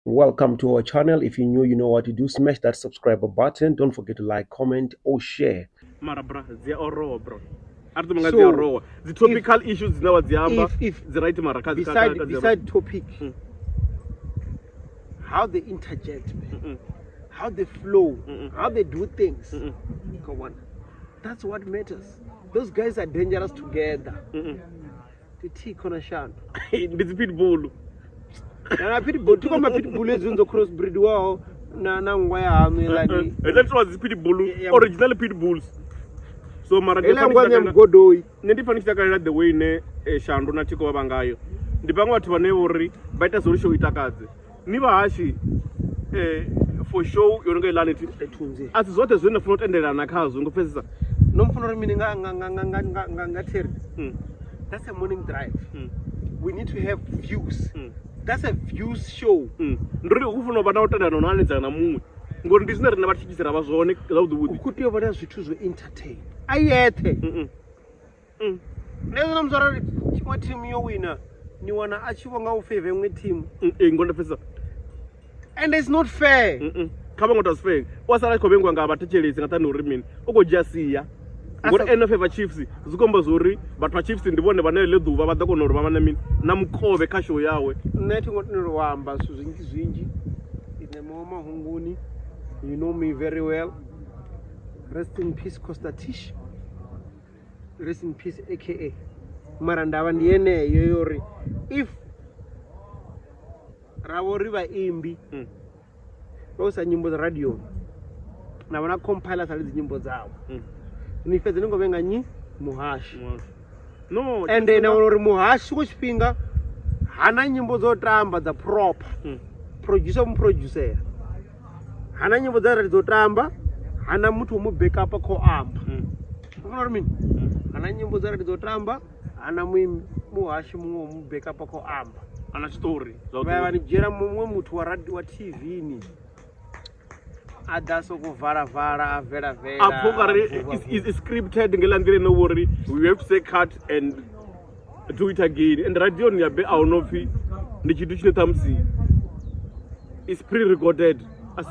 Welcome to our channel. If you're new, you know what to do. Smash that subscribe button. Don't forget to like, comment, or share. Mara bra dzi a orowa bro, a ri ṱo nga So, dzi a orowa dzi topical issues dzine wa dzi amba dzi right mara kha Beside topic, how they interject, man. How they flow, how they do things. Come on, that's what matters. Those guys are dangerous together. Ndi Thikho na Shano. Ndi dzi pitbull. Na pitbull, thikho ma pitbull hezwi dzo crossbreedwaho na nngwa ya haṋu iḽani. Heḽa tovha dzi pitbull, original pitbulls. So mara ndi Heiḽa pfa ndi nngwa tshi ya takalela- mugodoi. Nṋe ndi pfa ndi tshi takalela the way ine Shandu na Thikho vha vha ngayo. Ndi vhaṅwe vhathu vhane vhori vha ita zwo uri show i takadze. Ni vhahashi for show yo no nga iḽani thi Thunzi. a si zwoṱhe zwine na funa u tendelana khazwo ngo pfesesa. No mpfuna uri mini nga Terry? That's a morning drive. We need to have views. That's a views show. Ndi uri hu funa u vha na u tendelana no hanedzana na muṅwe ngori ndi zwine riṋe vha thithisi ra vha zwone zwavhuḓi vhuḓi. U khou tea u vha na zwithu zwo entertain. A yeṱhe. Nṋe na musi arali tshiṅwe team yo wina ni wana a tshi vho nga u favor iṅwe team. Ee, ngo ndo pfesesa. And it's not fair. Kha vhaṅwe to fair. U a sala a tshi khou vhengwa nga vhathetshelesi nga nṱhani ha uri mini u khou dzhia sia. Ngori ene favor Chiefs zwi khou amba zwori vhathu vha Chiefs ndi vhone vhane ḽe ḓuvha vha ḓo kona uri vha vha na mini na mukovhe kha show yawe. Nṋe thi ngo tendelwa u amba zwithu zwinzhi zwinzhi. Ndi ṋemuwa mahunguni. You know me very well. Rest in peace Costa Tish. Rest in peace AKA. Mara ndavha ndi yeneyo yo uri if ra vho ri vhaimbi vha usa nyimbo dza radio na vha na compiler sa dzi nyimbo dzavho, ni fhedza ni ngo vhenga nyi muhashi. No, ende na wana uri muhashi tshiṅwe tshifhinga hana nyimbo dzo tamba dza proper producer mu producer hana nyimbo dza radio dzo tamba, hana muthu wo mu backup kho amba. Ufuna uri mini? Hana nyimbo dza radio dzo tamba, hana muhashi muṅwe wo mu backup kho amba. Ana tshiṱori. Vha vha ni dzhiela muṅwe muthu wa radio wa TV ni a ḓa soko vala vala a vela vela. A pfha ungari is scripted ngeḽa nḓila ine vhori we have to say cut and do it again, and radio ni ya be a hu no pfhi ndi tshithu tshine ṱhamusi is pre-recorded.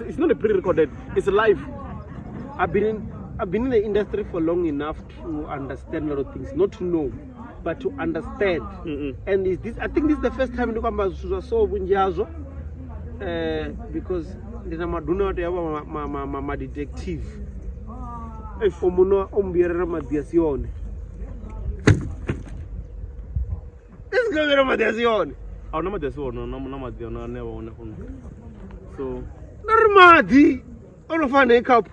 It's not a pre-recorded, it's live. I've been in the industry for long enough to understand a lot of things, not to know, but to understand. And is this, I think this is the first time ndi khou amba zwithu zwa so vhunzhi hazwo, because ndi na maduna a tea u vha ma detective. O muno o mbuyelera maḓi a si one. This is going maḓi a si one. A huna maḓi a si hone na maḓi ane a vha hone fhano, so Ndo ri maḓi o no fana nei cup.